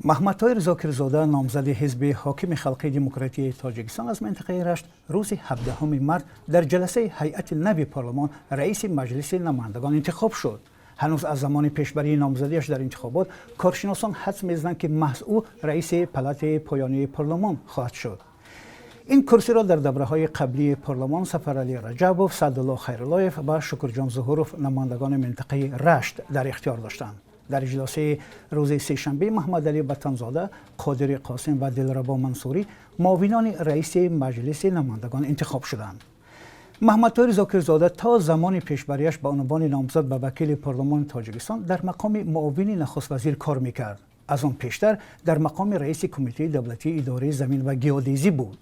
Муҳаммадтоир Зокирзода, номзади ҳизби ҳокими Халқии Демократии Тоҷикистон аз минтақаи Рашт, рӯзи 17 март дар ҷаласаи ҳайати нави парлумон раиси Маҷлиси намояндагон интихоб шуд. Ҳанӯз аз замони пешбарии номзадиаш дар интихобот коршиносон ҳадс мезананд, ки маҳз ӯ раиси палатаи поёнии парлумон хоҳад шуд. Ин курсиро дар давраҳои қаблии парлумон Сафаралӣ Раҷабов, Саъдулло Хайруллоев ва Шукрҷон Зуҳуров, намояндагони минтақаи Рашт, дар ихтиёр доштанд. Дар иҷлосияи рӯзи сешанбе Муҳаммадалӣ Ватанзода, Қодири Қосим ва Дилрабо Мансурӣ муовинони раиси Маҷлиси намояндагон интихоб шуданд. Муҳаммадтоир Зокирзода то замони пешбариаш ба унвони номзад ба вакили парлумони Тоҷикистон дар мақоми муовини нахуствазир кор мекард. Аз он пештар дар мақоми раиси Кумитаи давлатии идораи замин ва геодезӣ буд.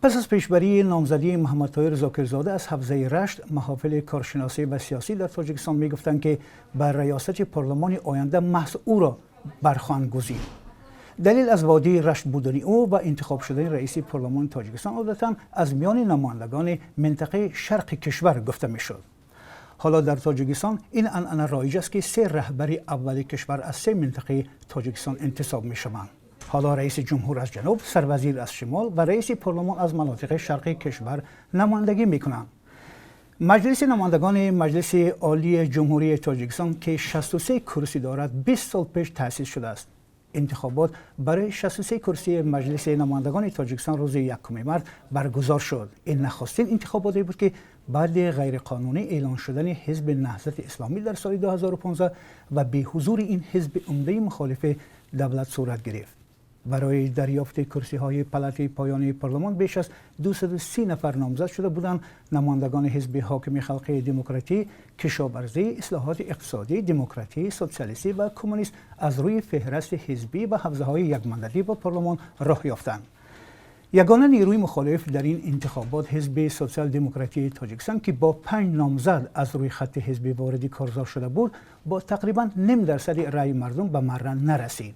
Пас аз пешбарии номзадии Муҳаммадтоир Зокирзода аз ҳавзаи Рашт, маҳофили коршиносӣ ва сиёсӣ дар Тоҷикистон мегуфтанд, ки ба раёсати парлумони оянда маҳз ӯро бархоҳанд гузид. Далел аз водии Рашт будани ӯ ва интихоб шудани раиси парлумони Тоҷикистон одатан аз миёни намояндагони минтақаи шарқи кишвар гуфта мешуд. Ҳоло дар Тоҷикистон ин анъана роиҷ аст, ки се раҳбари аввали кишвар аз се минтақаи Тоҷикистон интисоб мешаванд. Ҳоло раиси ҷумҳур аз ҷануб, сарвазир аз шимол ва раиси парлумон аз манотиқи шарқи кишвар намояндагӣ мекунанд. Маҷлиси намояндагони Маҷлиси Олии Ҷумҳурии Тоҷикистон, ки 63 курсӣ дорад, 20 сол пеш таъсис шудааст. Интихобот барои 63 курсии Маҷлиси намояндагони Тоҷикистон рӯзи 1 март баргузор шуд. Ин нахустин интихоботе буд, ки баъди ғайриқонунӣ эълон шудани Ҳизби Наҳзати Исломӣ дар соли 2015 ва беҳузури ин ҳизби умдаи мухолифи давлат сурат гирифт. Барои дарёфти курсиҳои палатаи поёнии парлумон беш аз 230 нафар номзад шуда буданд. Намояндагони ҳизби ҳокими Халқии Демократӣ, Кишоварзӣ, Ислоҳоти Иқтисодӣ, Демократӣ, Социалистӣ ва Коммунист аз рӯи феҳрасти ҳизбӣ ва ҳавзаҳои якмандатӣ ба парлумон роҳ ёфтанд. Ягона нерӯи мухолиф дар ин интихобот, Ҳизби Социал-Демократии Тоҷикистон, ки бо панҷ номзад аз рӯи хатти ҳизбӣ вориди корзор шуда буд, бо тақрибан 0.5% раъи мардум ба марра нарасид.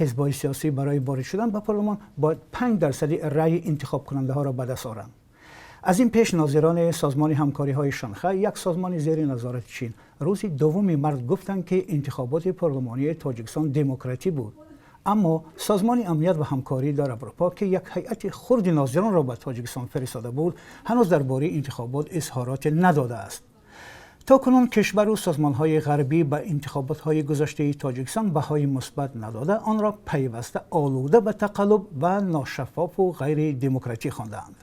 Ҳизбҳои сиёсӣ барои ворид шудан ба парлумон бояд 5% раъи интихобкунандаҳоро ба даст оранд. Аз ин пеш нозирони Созмони ҳамкориҳои Шанхай, як созмони зери назорати Чин, рӯзи 2 март гуфтанд, ки интихоботи парлумонии Тоҷикистон демократӣ буд. Аммо Созмони амният ва ҳамкорӣ дар Аврупо, ки як ҳайати хурди нозиронро ба Тоҷикистон фиристода буд, ҳанӯз дар бораи интихобот изҳороте надодааст. То кунун кишвару созмонҳои ғарбӣ ба интихоботҳои гузаштаи Тоҷикистон баҳои мусбат надода, онро пайваста олуда ба тақаллуб ва ношаффофу ғайридемократӣ хондаанд.